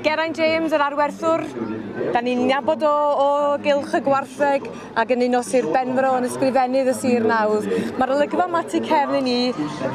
Geraint James, yr arwerthwr, da ni'n nabod o, o gylch y gwartheg ac yn un o Sir Benfro yn ysgrifennydd y Sir Nawdd. Mae'r olygfa yma tu cefn i ni,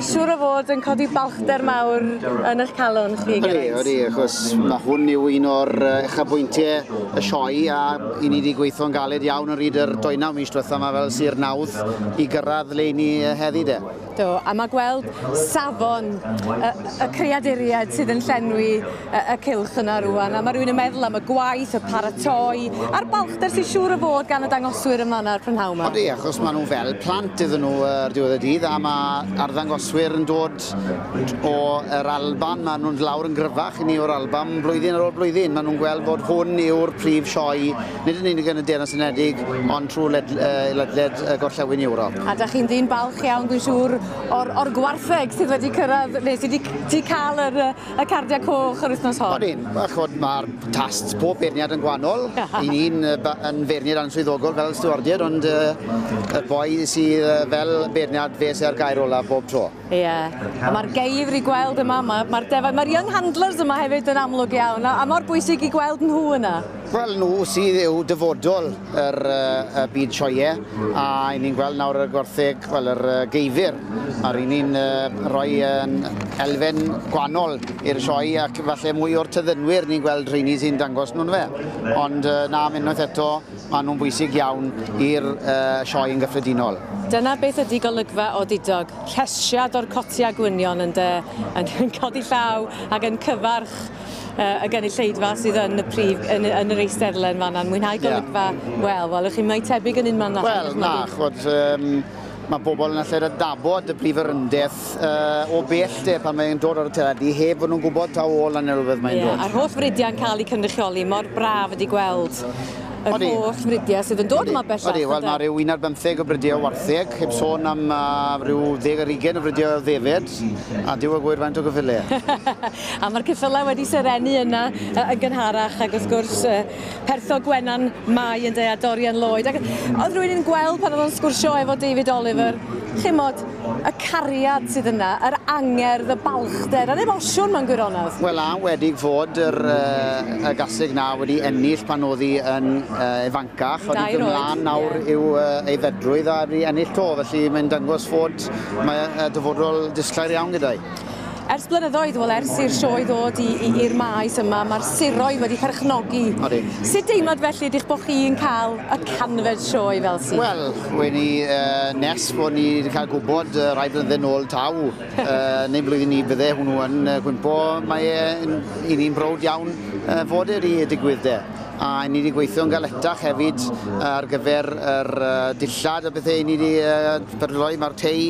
siŵr o fod yn codi balchder mawr yn eich calon chi, Geraint. Odi, odi, achos mae hwn yw un o'r uchafbwyntiau y sioe a i ni wedi gweithio'n galed iawn ar hyd yr 12 mis diwetha yma fel Sir Nawdd i gyrraedd le ni heddi de. Do, a mae gweld safon y, y creaduriaid sydd yn llenwi y, y cylch yna rwan, a mae rhywun yn meddwl am y gwaith, y paratoi, a'r balchder sy'n siŵr o fod gan y dangoswyr yma na'r prynhawn yma. Odi, achos maen nhw fel plant iddyn nhw ar diwedd y dydd, a mae arddangoswyr yn dod o yr Alban, maen nhw'n lawr yn gryfach i ni o'r Alban blwyddyn ar ôl blwyddyn. Maen nhw'n gweld fod hwn yw'r prif sioe, nid yn unig yn y Deyrnas Unedig, ond trwy ledled gorllewin Ewrop. A da chi'n ddyn balch iawn, dwi'n siŵr, o'r, or gwartheg sydd wedi cyrraedd, neu sydd wedi cael yr, y cardiau coch yr wythnos hon. Odyn, chod, mae'r tast pob beirniad yn gwahanol. I ni'n yn feirniad answyddogol fel stiwardiaid, ond y boi sydd fel beirniad fe sydd ar gair olaf bob tro. Ie, yeah. A mae'r geifr i gweld yma, mae'r ma defaid, mae'r young handlers yma hefyd yn amlwg iawn, a mor bwysig i gweld nhw yna. Wel, nhw sydd yw dyfodol yr y byd sioeau, a i ni'n gweld nawr y gwartheg, wel, yr geifr, a ry'n ni'n rhoi yn elfen gwahanol i'r sioe ac falle mwy o'r tyddynwyr ni'n gweld rheini sy'n dangos nhw'n fe. Ond na, unwaith eto, maen nhw'n bwysig iawn i'r sioe yn gyffredinol. Dyna beth ydy golygfa odidog, rhesiad o'r cotiau gwynion yn, de, yn codi llaw ac yn cyfarch y gynulleidfa sydd yn y prif, yn yr eisteddle'n fan'na, yn mwynhau golygfa. Yeah. Wel, wel, ych chi'n mae tebyg yn unman na. Wel, na, chwod, mae bobl yn allu adnabod y brif orymdaith o bell de pan mae'n dod ar y teledu, heb fod nhw'n gwybod taw o Lanelwedd mae'n dod. A'r holl fridiau'n cael eu cynrychioli, mor braf ydi gweld yr holl fridiau sydd yn dod yma bellach. Odi, wel mae rhyw 11 o bridiau o wartheg, heb sôn am rhyw 10 ar 20 o bridiau o ddefed, a diw a gwyr faint o gyffylau. A mae'r ceffylau wedi serenu yna yn gynharach, ac wrth gwrs Pertho Gwenan Mai yn a Dorian Lloyd. Ac oedd rhywun yn gweld pan oedd o'n sgwrsio efo David Oliver, chimod, y cariad sydd yna, yr angerdd, y balchder, a'r emosiwn mewn gwirionedd. Wel, a wedi fod yr y gaseg na wedi ennill pan oedd hi yn ifancach, oedd hi ymlaen nawr yw ei fedrwydd a wedi ennill to, felly mae'n dangos fod mae dyfodol disglair iawn gyda'i. Ers blynyddoedd, wel ers i'r sioe ddod i'r maes yma, mae'r siroedd wedi perchnogi. Odi. Sut deimlad felly ydych bod chi'n cael y canfed sioe fel sydd? Wel, we ni nes bod ni wedi cael gwybod rai blynydde nôl taw, neu blwyddyn ni bydde hwnnw yn gwympo, mae i ni'n browd iawn fod e wedi digwydd de. A ni wedi gweithio'n galetach hefyd ar gyfer yr dillad a bethau ni wedi paratoi. Mae'r tei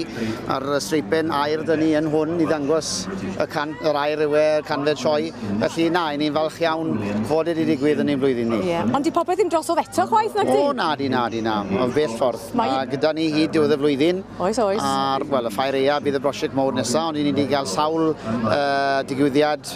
a'r streipen aur dyn ni yn hwn i ddangos y yr aur yw e, canfed sioe. Felly na, ni'n falch iawn fod e wedi digwydd yn ein blwyddyn ni. Yeah. Ond di popeth ddim drosodd eto chwaith, nag di? O, na di, na di, na. O bell ffordd. A gyda ni hyd diwedd y flwyddyn. Oes, oes. A'r, wel, y ffair aeaf bydd y brosiect mawr nesaf, ond ni wedi cael sawl digwyddiad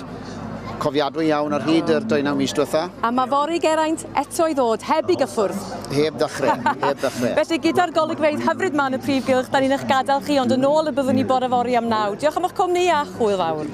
cofiadwy iawn ar hyd yr 12 mis diwetha. A mae fory, Geraint, eto i ddod, heb i gyffwrdd. Heb ddechrau, heb ddechrau. Felly gyda'r golygfeydd hyfryd ma yn y prif gylch, da ni'n eich gadael chi, ond yn ôl y byddwn ni bore fory am 9. Diolch am eich cwmni a hwyl fawr.